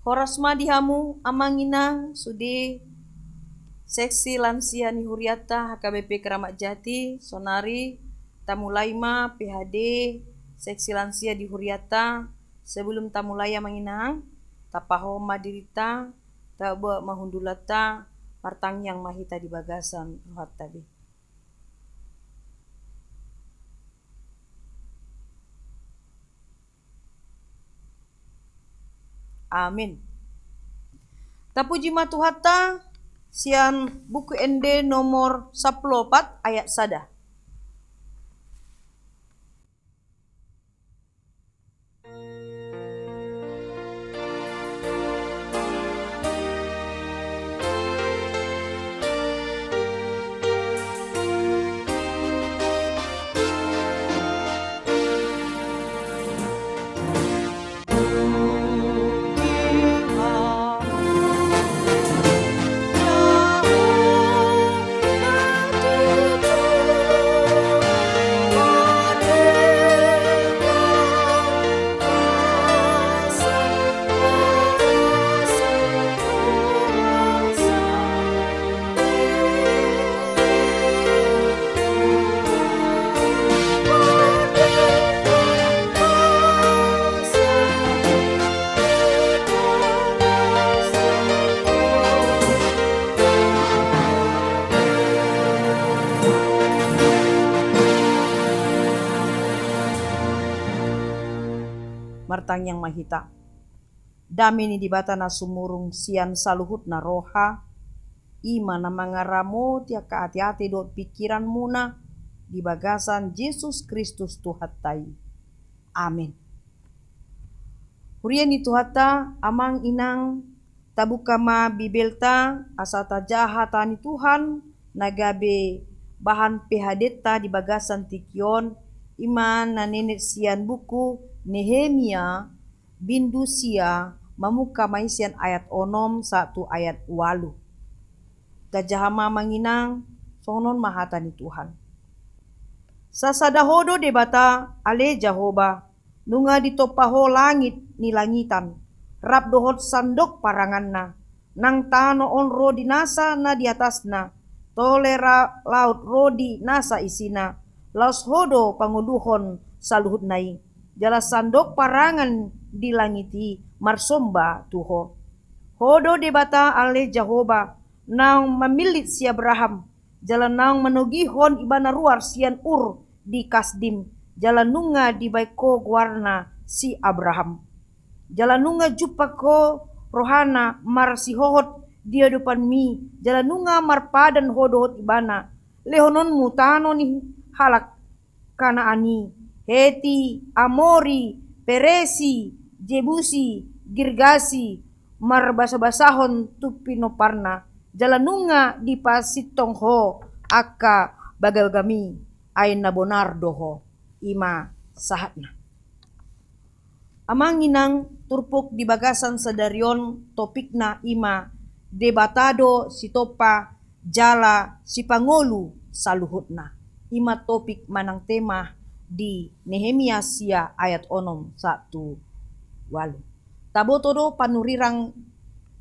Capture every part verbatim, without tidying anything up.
Horas ma di hamu amang inang sude seksi lansia ni hurianta H K B P Keramat Jati. Sonari tamulai ma P H D seksi lansia di hurianta. Sebelum tamulai amang inang, tapahom ma dirinta, tabuat ma hundulanta, martangiang ma hita di bagasan rohanta be. Amin. Tapuji ma Tuhanta sian Buku Ende nomor sampulu opat ayat sada. Martangiang ma hita. Dame ni Debata na sumurung sian saluhutna roha, i ma na mangaramoti angka ateate dohot pingkiranmuna di bagasan Jesus Kristus Tuhanta i. Amen. Huria ni Tuhanta, amang inang, tabuka ma Bibelta asa tajaha hata ni Tuhan na gabe bahan P H D-ta di bagasan tingki on, i ma na nenet sian buku Nehemia, bindu sia, mamungka ma i sian ayat onom sahat tu ayat ualu. Tajaha ma amang inang, songon on ma hata ni Tuhan. Sasada Ho do Debata, ale Jahowa, nunga ditompa Ho langit ni langitan, rap dohot sandok paranganna, nang tano on ro di nasa na di atasna, tole ra-, laut ro di nasa isina, laos Ho do pangoluhon saluhutna i, jala sandok parangan di langit i marsomba tu Ho. Ho do Debata ale Jahowa, naung mamillit si Abraham, jala naung manogihon ibana ruar sian Ur di Kasdim, jala nunga dibaen Ho goarna si Abraham. Jala nunga jumpang Ho rohana marsihohot di adopanMi, jala nunga marpadan Ho dohot ibana, lehononMu tano ni halak Kanaan i, Heti, Amori, Peresi, Jebusi, Girgasi, marbasabasahon tu pinomparna, jala nunga dipasintong Ho angka bagabagaMi, ai na bonar do Ho. I ma sahatna. Amang inang, turpuk di bagasan sadari on topikna i ma Debata do sitompa jala sipangolu saluhutna. I ma topik manang tema di Nehemia sia ayat onom sahat tu ualu. Taboto do panurirang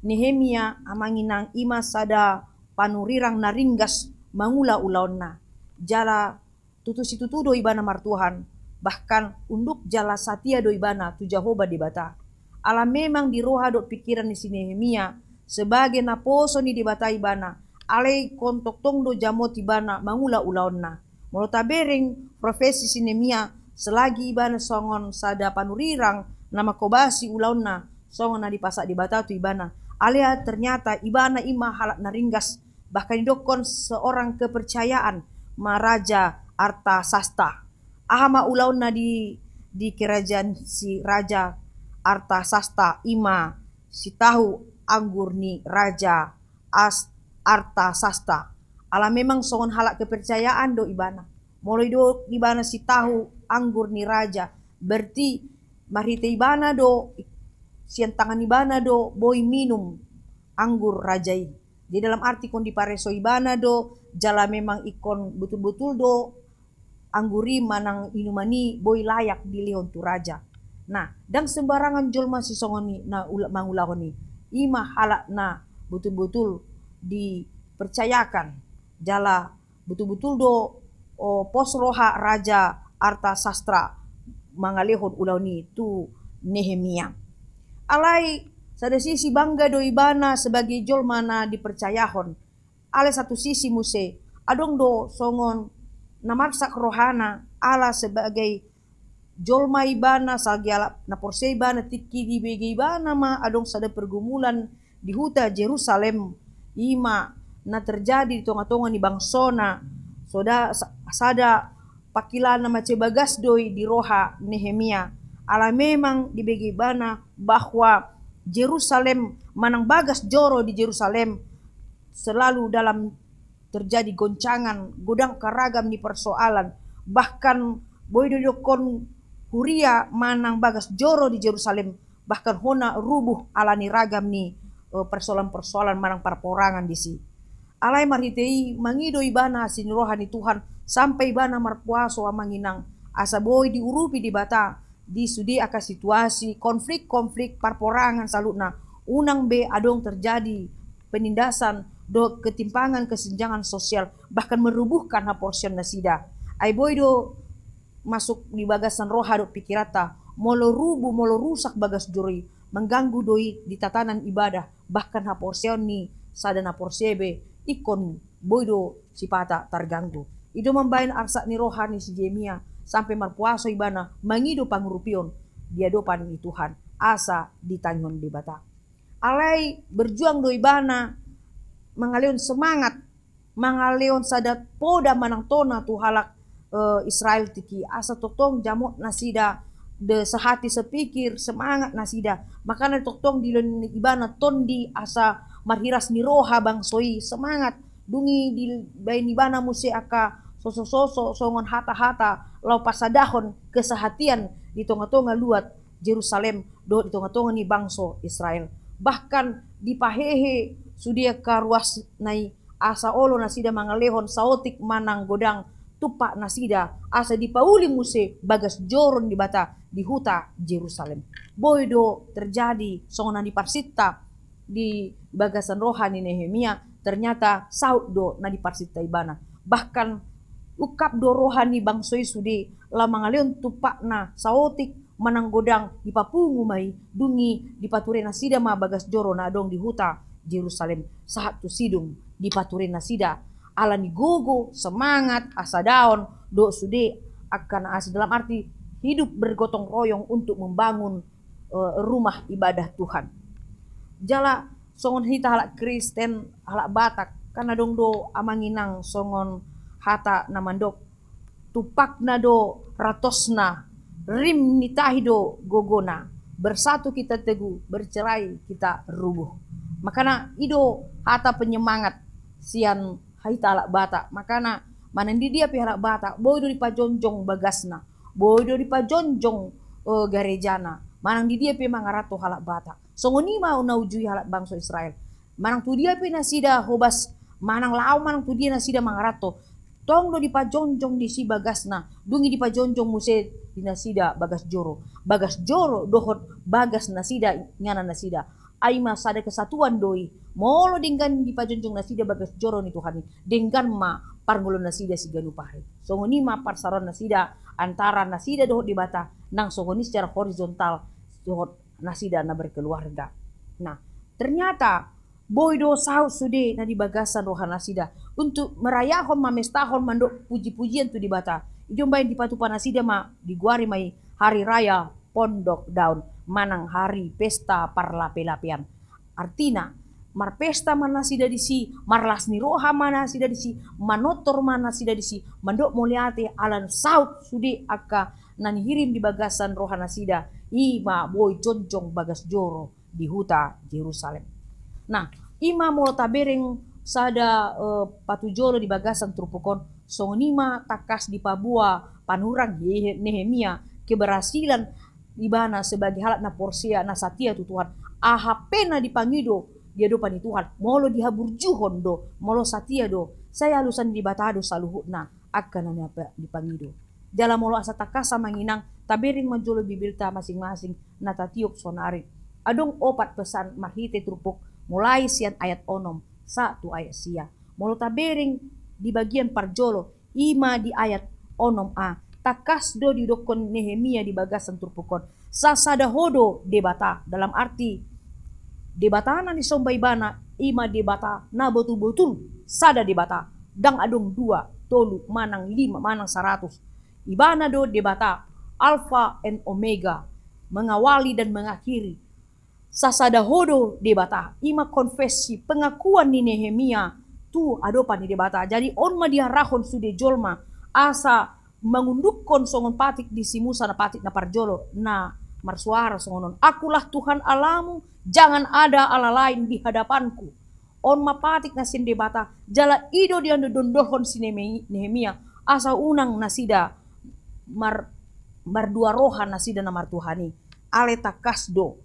Nehemia amang inang, i ma sada panurirang na ringgas mangula ulaonna. Jala tutu situtu do ibana martuhan, bahkan unduk jala satia do ibana tu Jahowa Debata. Ala memang di roha dohot pingkiran ni si Nehemia, sebagai naposo ni Debata ibana, alai ingkon tongtong do jamot ibana mangula ulaonna. Molo tabereng profesi si Nehemia, selagi ibana songon sada panurirang na manghobasi ulaonna, songon na dipasahat Debata tu ibana. Alai ternyata ibana i ma halak na ringgas, bahkan didokkon seorang kepercayaan ma Raja Artasasta. Aha ma ulaonna di, di kerajaan si Raja Artasasta? I ma sitahu anggur ni Raja As-, Artasasta. Ala memang songon halak kepercayaan do ibana. Molo didok ibana sitahu anggur ni raja, berarti marhite ibana do, sian tangan ibana do boi minum anggur raja i. Jadi dalam arti ingkon dipareso ibana do, jala memang ingkon botul-botul do anggur i manang inuman i boi layak dilehon tu raja. Nah, ndang sembarangan jolma sisongon i na ula-, mangulahon i. I ma halak na botul-botul dipercayakan jala botul-botul do, o, pos roha Raja Artasasta mangalehon ulaon i tu Nehemia. Alai sada sisi bangga do ibana sebagai jolma na dipercayahon. Alai satu sisi muse adong do songon na marsak rohana ala sebagai jolma ibana, sahalak na porsea ibana, tingki dibege ibana ma adong sada pergumulan di huta Jerusalem, i ma na terjadi di tonga-tonga ni bangsona, soda-, sa-, sada pangkilaan na mansai bagas do i di roha Nehemia. Ala memang dibege ibana bahwa Jerusalem manang bagas joro di Jerusalem selalu dalam terjadi goncangan, godang ragam ni persoalan, bahkan boi do didokkon huria manang bagas joro di Jerusalem, bahkan hona rubuh ala ni ragam ni, eh, persoalan-persoalan manang parporangan disi. Alai marhite i mangido ibana asi ni roha ni Tuhan sampe ibana marpuaso amang inang asa boi diurupi Debata di sude angka situasi, konflik-konflik, parporangan saluhutna, unang be adong terjadi penindasan dohot ketimpangan, kesenjangan sosial, bahkan merubuhkan haporseaon nasida. Ai boi do masuk di bagasan roha dohot pikiranta, molo rubuh, molo rusak bagas joro i, mengganggu do i di tatanan ibadah, bahkan haporseaon ni sada na porsea be ingkon boi do sipata targanggu. I do mambahen arsak ni roha ni si Nehemia sampe marpuaso ibana mangido pangurupion di adopan ni Tuhan asa ditangihon Debata. Alai berjuang do ibana mangalehon semangat, mangalehon sada poda manang tona tu halak, eh, Israel tingki asa tongtong jamot nasida, de sehati sepikir, semangat nasida. Makana tongtong dilehon ibana tondi asa marhiras ni roha bangso i semangat. Dung i dibahen ibana muse angka soso-soso songon hata-hata laho pasadahon kesehatian di tonga-tonga luat Jerusalem dohot di tonga-tonga ni bangso Israel. Bahkan dipahehe sude angka ruasna i asa olo nasida mangalehon saotik manang godang tumpak nasida asa dipauli muse bagas joro ni Debata di huta Jerusalem. Boi do terjadi songon na diparsinta di bagasan roha ni Nehemia, ternyata saut do na diparsinta ibana. Bahkan ungkap do roha ni bangso i sude laho mangalehon tumpakna saotik manang godang dipapungu ma i, dung i dipature nasida ma bagas joro na adong di huta Jerusalem sahat tu sidung dipature nasida ala ni gogo, semangat, hasadaon dohot sude angka na asing, dalam arti hidup bergotong royong untuk membangun, eh, rumah ibadah Tuhan. Jala songon hita halak Kristen, halak Batak, kan adong do amang inang songon hata na mandok, tumpakna do ratosna, rim ni tahi do gogona, bersatu kita teguh, bercerai kita rubuh. Makana i do hata penyemangat sian hita halak Batak. Makana manang di dia pe halak Batak, boi do dipajonjong bagasna, boi do dipajonjong, eh, garejana, manang di dia pe mangaranto halak Batak. Songon i ma na ujui halak bangso Israel. Manang tu dia pe nasida hobas, manang laho manang tu dia nasida mangaranto, tong do dipajonjong disi bagasna, dung i dipajonjong muse di nasida bagas joro. Bagas joro dohot bagas nasida, inganan nasida. Ai ma sada kesatuan do i. Molo denggan dipajonjong nasida bagas joro ni Tuhan i, denggan ma parngoluon nasida siganup ari. Songon i ma parsaroan nasida antara nasida dohot Debata, nang songon i secara horizontal dohot nasida na berkeluarga. Nah, ternyata boi do saut sude na di bagasan roha nasida untuk merayahon, mamestahon, mandok puji-pujian tu Debata. I do umbahen dipatupa nasida ma, digoari ma i hari raya Pondok Daun, manang hari pesta parlape-lapean. Artina, marpesta ma nasida disi, marlas ni roha ma nasida disi, manortor ma nasida disi, mandok mauliate ala saut sude angka na nihirim di bagasan roha nasida, i ma boi jonjong bagas joro di huta Jerusalem. Nah, i ma molo tabereng sada, eh, patujolo di bagasan turpuk on, songon i ma tangkas dipaboa panurirang Ye-, Nehemia keberhasilan ibana sebagai halak na porsea, na satia tu Tuhan. Aha pe na dipangido di adopan ni Tuhan, molo dihaburjuhon do, molo satia do, sai alusan ni Debata do saluhutna angka na dipangido. Jala molo asa tangkas amang inang, tabereng ma jolo Bibelta masing-masing na tatiop sonari. Adong opat pesan marhite turpuk, mulai sian ayat onom sahat tu ayat sia. Molo tabereng di bagian parjolo, i ma di ayat onom a, tangkas do didokkon Nehemia di bagasan turpuk on: Sasada Ho do Debata, dalam arti Debata na disomba ibana i ma Debata na botul-botul sada Debata, ndang adong dua, tolu, manang lima, manang saratus. Ibana do Debata, Alfa and Omega, mengawali dan mengakhiri. Sasada Ho do Debata, i ma konfesi, pengakuan ni Nehemia tu adopan ni Debata. Jadi on ma diarahon sude jolma asa mangundukhon songon patik di si Musa na patik na parjolo na marsuara songon on: Akulah Tuhan Allahmu, jangan ada Allah lain di hadapanku. On ma patik na sian Debata, jala i do diandondolhon si Nehemi-, Nehemia, asa unang nasida mar-, mardua roha nasida na martuhan i. Alai tangkas do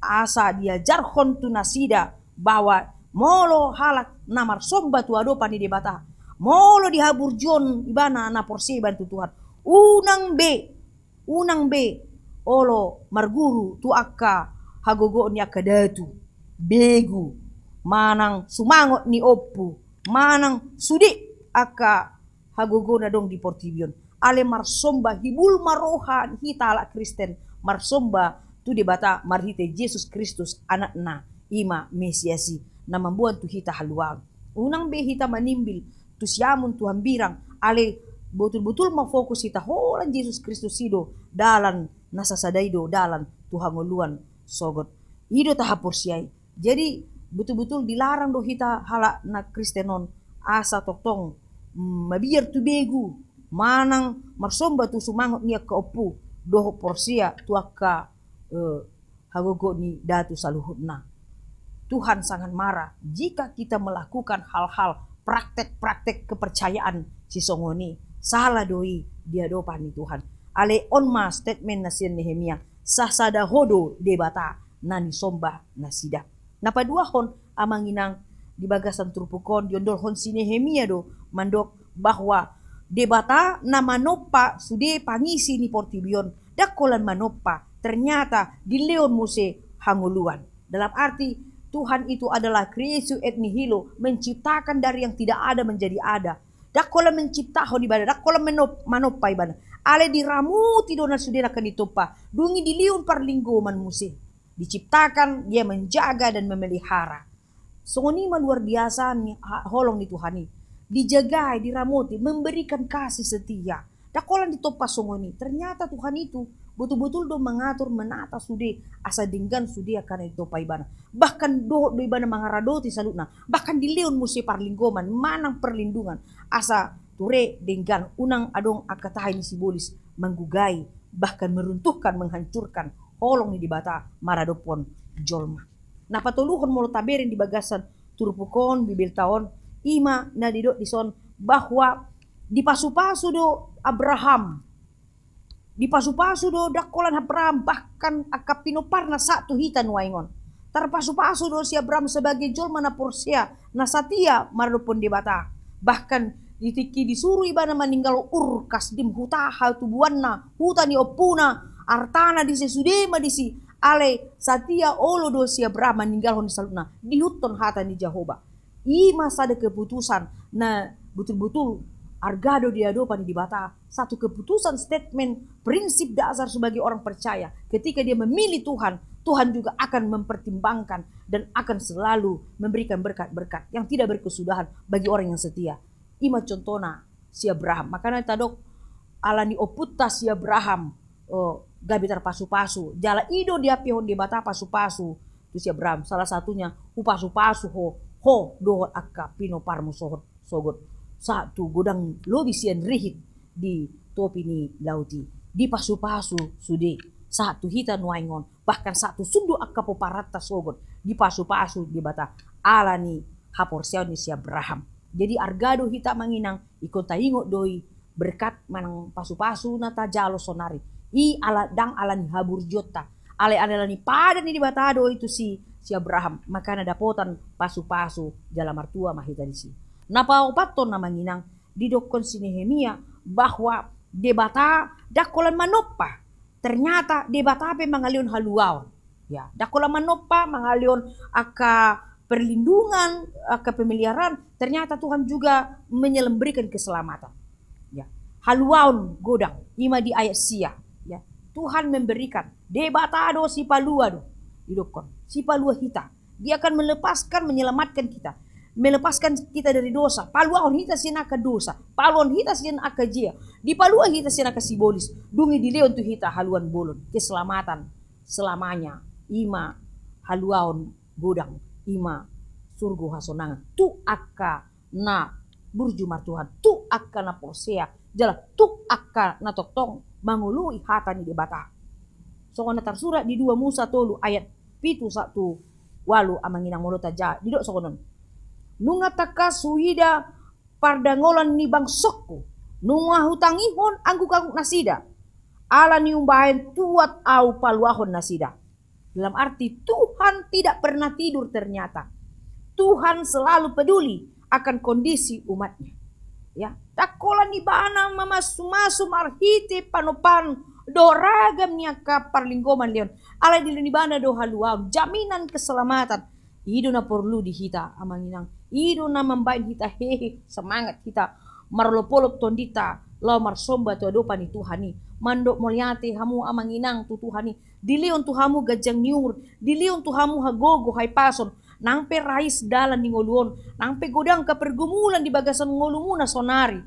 asa diajarhon tu nasida bahwa molo halak na marsomba tu adopan ni Debata, molo di haburjuon ibana na porsea ibana tu Tuhan, unang be, unang be olo marguru tu angka hagogoon ni angka datu, begu, manang sumangot ni ompu, manang sude angka hagogoon na adong di portibi on. Alai marsomba hibul ma roha hita halak Kristen, marsomba tu Debata marhite Jesus Kristus, Anakna, i ma Mesias i, na mamboan tu hita haluaon. Unang be hita manimbil tu siamun, tu hambirang, alai botul-botul ma fokus hita holan Jesus Kristus i do dalan na sasada i do dalan tu hangoluan sogot. I do tahaporseai. Jadi, betul-betul dilarang do hita halak na Kristen on asa tongtong, mm, mabiar tu begu, manang marsomba tu sumangot ni angka ompu, dohot porsea tu angka, eh, hagogoon ni datu saluhutna. Tuhan sangat marah jika kita melakukan hal-hal, praktek-praktek kepercayaan sisongon i. Sala do i di adopan ni Tuhan. Alai on ma statement na sian Nehemia: Sasada Ho do Debata na nisomba nasida. Na paduahon, amang inang, di bagasan turpuk on diondolhon si Nehemia do mandok bahwa Debata na manompa sude pangisi ni portibi on, ndang holan manompa, ternyata dilehon muse hangoluan. Dalam arti, Tuhan itu adalah creatio et nihilo, menciptakan dari yang tidak ada menjadi ada. Ndang holan menciptahon ibana, ndang holan menop-, manompa ibana. Alai diramoti do na sude nangkin ditompa. Dung i dilehon parlinggoman muse. Diciptakan, Dia menjaga dan memelihara. Songon i ma luar biasa ni ha-, holong ni Tuhan i. Dijagai, diramoti, memberikan kasih setia. Ndang holan ditompa songon i. Ternyata Tuhan itu betul-betul do mengatur, menata sude, asa denggan sude angka na ditompa ibana. Bahkan dohot do ibana mangaradoti saluhutna. Bahkan dilehon muse parlinggoman, manang perlindungan. Asa ture denggan, unang adong angka tahi ni sibolis manggugai, bahkan meruntuhkan, menghancurkan holong ni Debata maradophon jolma. Na patoluhon, molo tabereng di bagasan turpuk on, Bibelta on, i ma na didok dison bahwa dipasu-pasu do Abraham. Dipasu-pasu do, ndang holan Abraham, bahkan angka pinomparna sahat tu hita nuaeng on. Tarpasu-pasu do si Abraham sebagai jolma na porsea, na satia maradophon Debata. Bahkan di tingki disuru ibana maninggalhon Ur Kasdim, huta hatubuanna, huta ni ompuna, artana disi, sude ma disi, alai satia olo do si Abraham maninggalhon saluhutna, diihuthon hata ni Jahowa. I ma sada keputusan na betul-betul arga do di adopan ni Debata. Satu keputusan, statement, prinsip dasar sebagai orang percaya. Ketika dia memilih Tuhan, Tuhan juga akan mempertimbangkan dan akan selalu memberikan berkat-berkat yang tidak berkesudahan bagi orang yang setia. I ma contohna si Abraham. Makana tadok, ala ni ompunta si Abraham, eh, gabe tarpasu-pasu. Jala i do diampehon Debata pasu-pasu tu si Abraham. Salah satunya, hupasu-pasu ho, ho dohot angka pinomparmu sohot, sogot, sahat tu godang lobi sian rihit di topi ni laut i. Dipasu-pasu sude sahat tu hita nuaeng on, bahkan sahat tu sun do angka pomparanta sogot, dipasu-pasu Debata ala ni haporseaon ni si Abraham. Jadi arga do hita, amang inang, ingkon taingot do i, berkat manang pasu-pasu na tajalo sonari i ala, ndang ala ni haburjuonta, alai ala ni padan ni Debata do i tu si, si Abraham, makana dapotan pasu-pasu jala martua ma hita disi. Na paopathon, amang inang, didokkon si Nehemia bahwa Debata ndang holan manompa. Ternyata Debata pe mangalehon haluaon. Ya, ndang holan manompa, mangalehon angka perlindungan, angka pemeliharaan, ternyata Tuhan juga menyelem-, memberikan keselamatan. Ya, haluaon godang, i ma di ayat sia. Ya, Tuhan memberikan, Debata do sipalua do, didokkon, sipalua hita. Dia akan melepaskan, menyelamatkan kita. Melepaskan kita dari dosa. Paluahon hita sian angka dosa. Paluahon hita sian angka jea. Dipalua hita sian angka sibolis. Dung i dilehon tu hita haluaon bolon. Keselamatan selamanya. I ma haluaon godang. I ma surgo hasonangan. Tu angka na burju martuhan, tu angka na porsea, jala tu angka na tongtong mangoloi hata ni Debata. Songon na tarsurat di dua Musa tolu ayat pitu sahat tu ualu, amang inang, molo tajaha, didok songon on. Nunga tangkas huida pardangolan ni bangsongku, nunga hutangihon angguk-angguk nasida, ala ni umbahen tuat ahu paluahon nasida. Dalam arti, Tuhan tidak pernah tidur ternyata. Tuhan selalu peduli akan kondisi umatnya. Ya, ndang holan ibana mamasu-masu marhite panompaan dohot ragam ni angka parlinggoman lehon. Alai dilehon ibana do haluaon, jaminan keselamatan. I do na porlu di hita, amang inang. I do na mambahen hita hehe, semangat hita marolop-olop tondinta laho marsomba tu adopan ni Tuhan i. Mandok mauliate hamu, amang inang, tu Tuhan i. Dilehon tu hamu ganjang ni umur, dilehon tu hamu hagogo, hahipason, nang pe rais dalan ni ngolu on, nang pe godang angka pergumulan di bagasan ngolumuna saonari,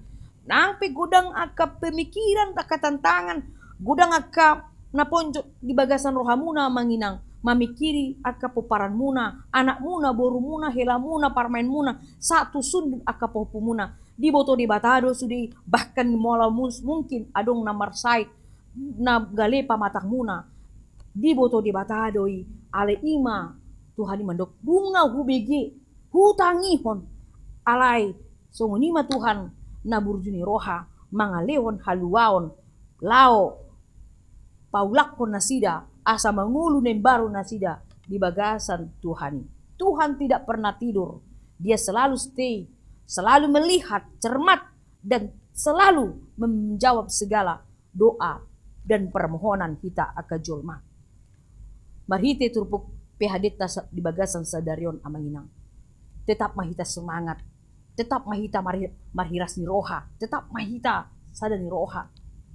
nang pe godang angka pemikiran, angka tantangan, godang angka na ponjot di bagasan rohamuna, amang inang, mamikiri angka pomparanmuna, anakmuna, borumuna, helamuna, parumaenmuna, sahat tu sundut angka pahompumuna. Diboto Debata do sude i, bahkan molo mus-, mungkin adong na marsahit, na gale pamatangmuna, diboto Debata do i. Alai i ma Tuhan i mandok, nunga hubege, hutangihon. Alai songon i ma Tuhan na burju ni roha, mangalehon haluaon laho paulakhon nasida, asa mangolu na imbaru nasida di bagasan Tuhan i. Tuhan tidak pernah tidur, Dia selalu stay, selalu melihat, cermat, dan selalu menjawab segala doa dan permohonan hita angka jolma. Marhite turpuk P H D-ta sa-, di bagasan sadari on, amang inang, tetap ma hita semangat, tetap ma hita marhi-, marhiras ni roha, tetap ma hita sada ni roha.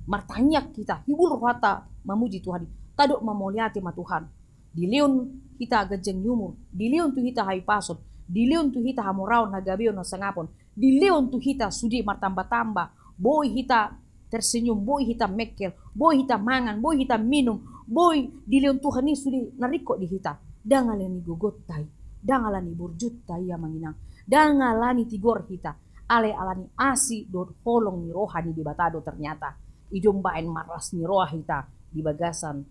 Martangiang hita, hibul rohanta mamuji Tuhan i. Tadok ma mauliate ma Tuhan. Dilehon hita ganjang ni umur, dilehon tu hita hahipason, dilehon tu hita hamoraon, hagabeon, hasangapon, dilehon tu hita sude martamba-tamba, boi hita tersenyum, boi hita mengkel, boi hita mangan, boi hita minum, boi dilehon Tuhan i sude na ringkot di hita. Ndang ala ni gogonta i, ndang ala ni burjunta i, amang inang, ndang ala ni tigor hita, alai ala ni asi dohot holong ni roha ni Debata do ternyata. I do umbahen marlas ni roha hita di bagasan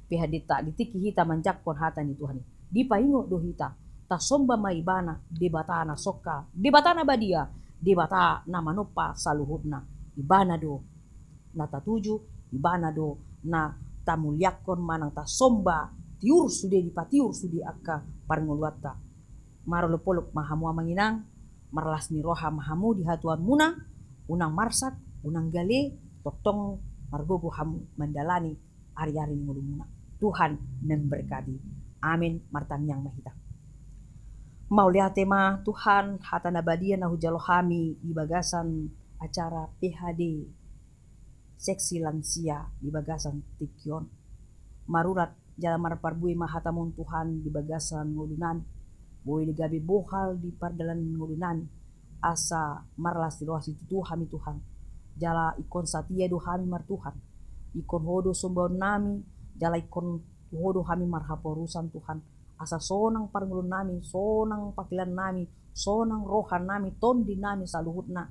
P H D-ta, di tingki hita manjangkon hata ni Tuhan i. Dipaingot do hita, tasomba ma Ibana, Debata na songkal, Debata na badia, Debata na manompa saluhutna. Ibana do na tatuju, Ibana do na tamuliakkon manang tasomba, tiur sude, dipatiur sude angka parngoluanta. Marolop-olop ma hamu, amang inang, marlas ni roha ma hamu di hatuaonmuna, unang marsak, unang gale, tongtong margogo hamu mandalani ari-ari ni ngolumuna. Tuhan memberkati. Amin. Martangiang ma hita. Mauliate ma Tuhan, hata na badia na hujalo hami di bagasan acara P H D seksi lansia di bagasan tingki on. Marurat jala marparbue ma hataMon Tuhan di bagasan ngolunami. Boi gabe bohal di pardalanan ngolunami, asa marlas ni roha situtu hami Tuhan. Jala ingkon satia do hami martuhan. Ingkon Ho do sombaonnami, jala ingkon tu Ho do hami marhaporusan Tuhan. Asa sonang parngoluonnami, sonang pangkilanonnami, sonang rohanami, tondinami saluhutna.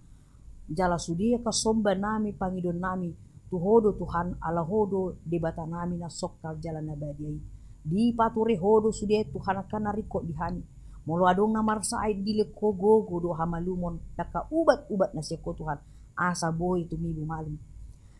Jala sude angka sombanami, pangidoannami, tu Ho do Tuhan, ala Ho do Debatanami na songkal jala na badia i. Dipature Ho do sude Tuhan angka na ringkot di hami. Molo adong na marsahit, dilehon Ho gogo dohot hamalumon, angka ubat-ubat na sian Ho Tuhan, asa boi tumibu malum.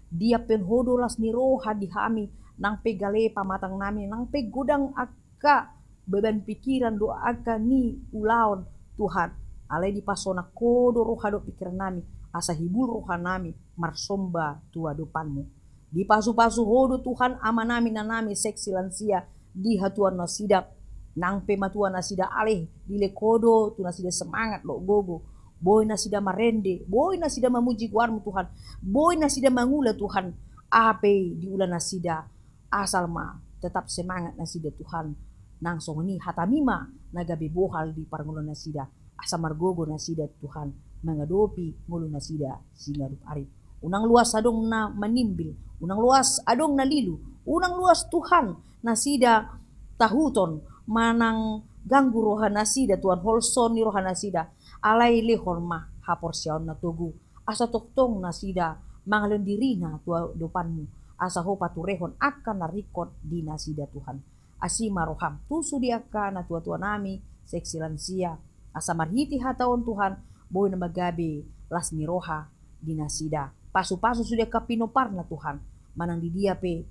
Diampeon Ho do las ni roha di hami, nang pe gale pamatangnami, nang pe godang angka beban pikiran dohot angka niulaon Tuhan. Alai dipasonang Ho do roha dohot pikirannami, asa hibul rohanami marsomba tu adopanmu. Dipasupasu Ho do Tuhan amanami inanami seksi lansia di hatuaonnasida. Nang pe matua nasida ale, dilehon Ho do tu nasida semangat dohot gogo. Boi nasida marende, boi nasida mamuji goarmu Tuhan. Boi nasida mangula Tuhan, aha pe diula nasida, asal ma tetap semangat nasida Tuhan. Nang songon i hatami ma na gabe bohal di parngoluonnasida, asa margogo nasida Tuhan mangadopi ngolunasida singadup ari. Unang loas adong na manimbil, unang loas adong na lilu, unang loas Tuhan nasida tahuton manang ganggu rohanasida Tuhan, holso ni rohanasida. Alai lehon ma haporseaon na togu, asa tongtong nasida mangalehon dirina tu adopanmu, asa Ho paturehon angka na ringkot di nasida Tuhan. Asi ma roham tu sude angka natuatuanami seksi lansia, asa marhite hata on Tuhan, boi nama gabe las ni roha di nasida. Pasupasu sude angka pinomparna Tuhan, manang di dia pe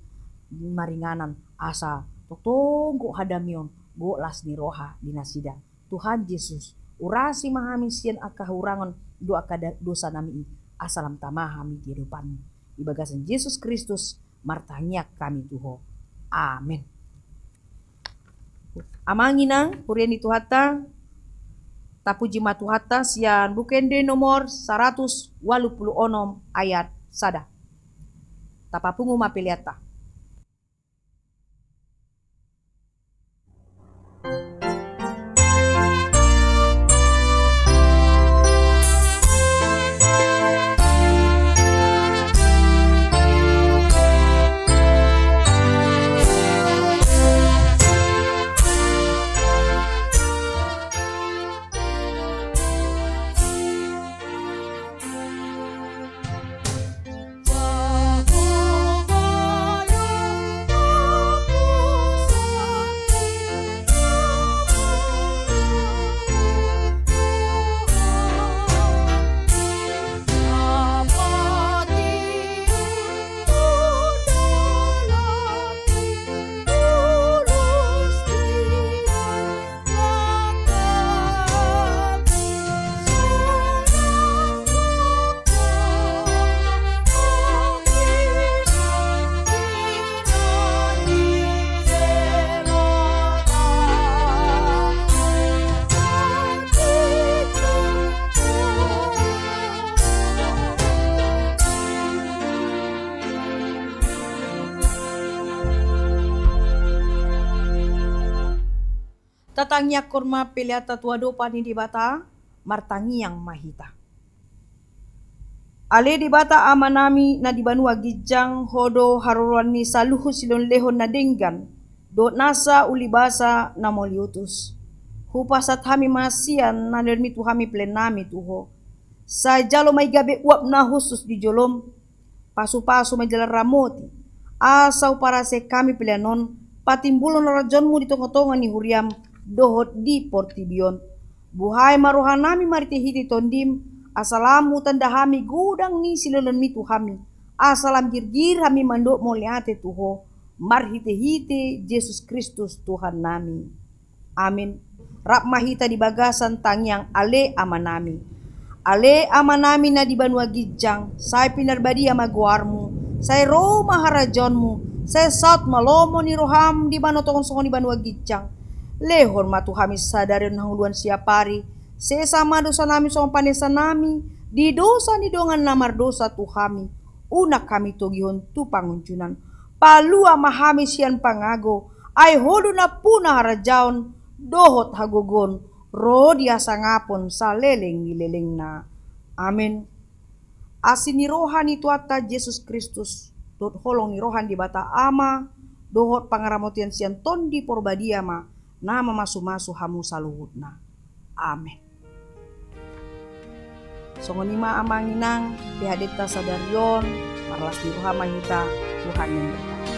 maringanan, asa tongtong gok hadamion, gok las ni roha di nasida. Tuhan Jesus, urasi ma hami sian angka hahurangon dohot angka da-, dosanami i, asa lam tama hami di adopanmu. Di bagasan Jesus Kristus martangiang hami tu Ho. Amen. Amang inang huria ni Tuhanta, tapuji ma Tuhanta sian Buku Ende nomor saratus ualu pulu onom ayat sada. Tapapungu ma peleanta. Tatangiangkon ma peleanta tu adopan ni Debata, martangiang ma hita. Ale Debata Amanami na di banua ginjang, Ho do haroroan ni saluhut silehonlehon na denggan dohot nasa ulibasa na mauliutus. Hupasahat hami ma sian na nilehonmi tu hami peleannami tu Ho. Sai jalo ma i gabe uap na hushus di jolom. Pasupasu ma i jala ramoti, asa huparasehon hami pelean on patimbulhon harajaonmu di tongatonga ni huriam dohot di portibi on. Buhai ma rohanami marhitehite Tondim, asa lam hutanda hami godang ni silehonlehonmi tu hami, asa lam girgir hami mandok mauliate tu Ho, marhitehite Jesus Kristus Tuhannami. Amin. Rap ma hita di bagasan tangiang Ale Amanami. Ale Amanami na di banua ginjang, sai pinarbadia ma goarmu, sai ro ma harajaonmu, sai saut ma lomo ni roham di banua tonga on songon di banua ginjang. Lehon ma tu hami sadari on hangoluan siapari, sesa ma dosanami songon panesanami di dosa ni dongan na mardosa tu hami. Unang hami togihon tu pangunjunan. Palua ma hami sian pangago, ai Ho do nampuna harajaon dohot hagogoon ro di hasangapon saleleng ni lelengna. Amen. Asi ni roha ni Tuhanta Jesus Kristus, dohot holong ni roha ni Debata Ama, dohot pangaramotion sian Tondi Porbadia ma na mamasumasu hamu saluhutna. Amen. Songon i ma amang inang, di hadeta sadari on, marlas ni roha ma hita, Tuhan memberkati.